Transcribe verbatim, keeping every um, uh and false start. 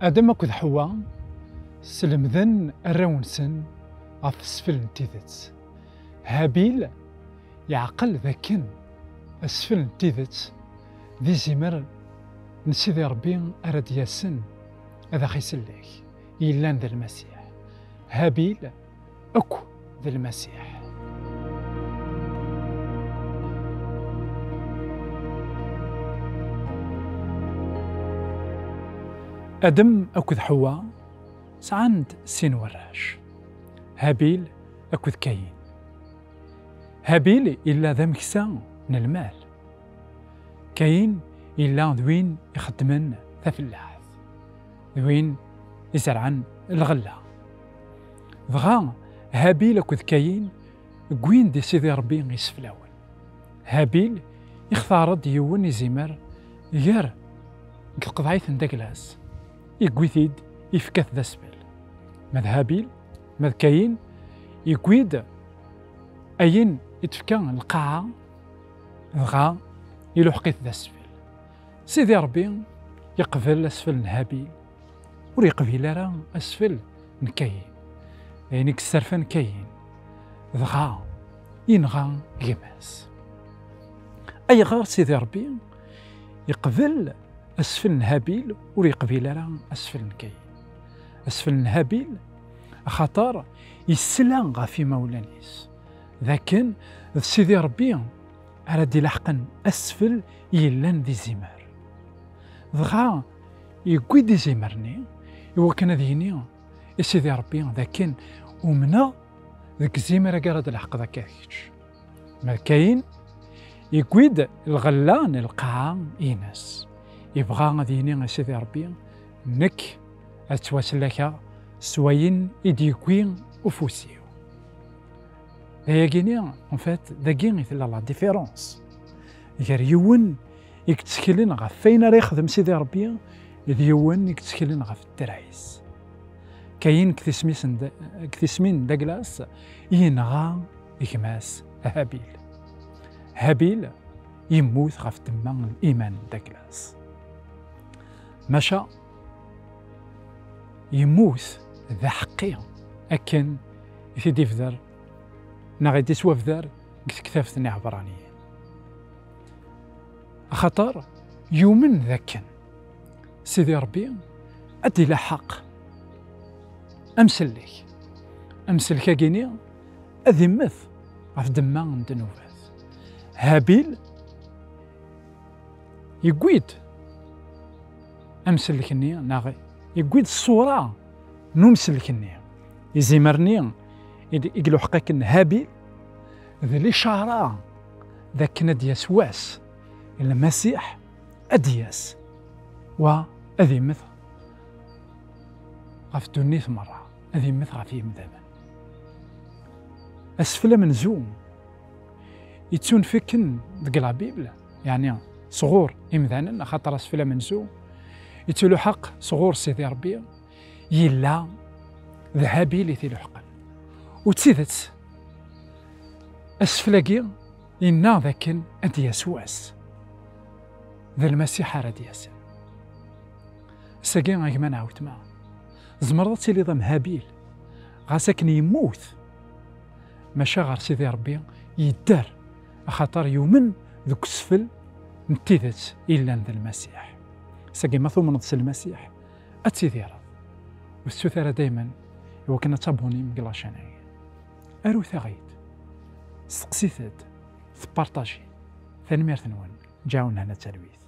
Adam akked Ḥewwa slemden arraw-nsen ɣef tesfel n tidet. Habil yeɛqel dakken asfel n tidet d izimer n Sidi Ṛebbi ara d-yasen ad aɣ-isellek, yellan d Lmasiḥ. Habil akk d Lmasiḥ. Adem akked Ḥewwa sɛan-d sin warrac, Habil akked Kayin. Habil yella d ameksa n lmal. Kayin yella d win ixeddmen tafellaḥt, d win izerɛen lɣella. Dɣa Habil akked Kayin wwin-d i Sidi Ṛebbi iseflawen. Habil ixtar-d yiwen izimer gar deg tqeḍɛit n Daglas, yewwi-t-id, yefka-t d asfel. Ma d Habil, ma d Kayin, yewwi-d ayen i d-tefka lqaɛa, dɣa iluḥeq-it d asfel. Sidi Ṛebbi yeqbel asfel n Habil, ur yeqbil ara asfel n Kayin. D ayen i yesserfan Kayin, dɣa yenɣa gma-s. Ayɣer Sidi Ṛebbi yeqbel asfel n Habil, ur yeqbil ara asfel n Kayin? Asfel n Habil, axaṭer yesla ɣef imawlan-is d akken d Sidi Ṛebbi ara d-ilaḥqen asfel yellan d izimer. Dɣa yewwi-d izimer-nni i wakken ad yini i Sidi Ṛebbi d akken umneɣ deg izimer-agi ara d-leḥqeɣ akka d kečč. Ma d Kayin, yewwi-d lɣella n lqaɛa-ines. Yebɣa ad yini i Sidi Ṛebbi, nekk ad ttwasellakeɣ s wayen i d-yewwi ufus-iw. D ayagi-ni, en fait, dagi i tella la différence gar yiwen i yetteklen ɣef wayen ara yexdem Sidi Ṛebbi d yiwen i yetteklen ɣef ddreɛ-is. Kayin deg tismi-s n d-, deg tismi n Daglas yenɣa gma-s Habil. Habil yemmut ɣef ddemma n liman n Daglas. Maca yemmut d aḥeqqi akken i t-id-ibder neɣ i d-ittwabder deg tektabt n Iɛebṛaniyen. Axaṭer yumen d akken Sidi Ṛebbi ad d-ilaḥeq amsellek. Amsellek-agi-ni ad immet ɣef ddemma n ddnubat. Habil yewwi-d amsellek-nni, neɣ yewwi-d ṣṣura n umsellek-nni. Izimer-nni i d-, i iluḥeq akken Habil d licara d akken ad d-yas wass Lmasiḥ ad d-yas, wa ad immet ɣef ddunit merra, ad immet ɣef yimdanen. Asfel amenzu yettunfiken deg la Bible, yeɛni sɣur imdanen, axaṭer asfel amenzu yettluḥeq sɣur Sidi Ṛebbi, yella d Habil i t-iluḥqen. U d tidet, asfel-agi yenna d akken ad d-yas wass, d Lmasiḥ ara d-yasen. Ass-agi, a gma neɣ a weltma, tzemreḍ ad tiliḍ am Habil, ɣas akken yemmut, maca ɣer Sidi Ṛebbi yedder, axaṭer yumen deg usfel n tidet yellan d Lmasiḥ. Ass-agi, ma tumneḍ s Lmasiḥ, ad tidireḍ. Ur tettut ara daymen i wakken ad tabunim deg la chaîne-agi. Arut-aɣ-id, steqsit-d, tpartaji. Tanemmirt-nwen, ǧaɛun hana talwit.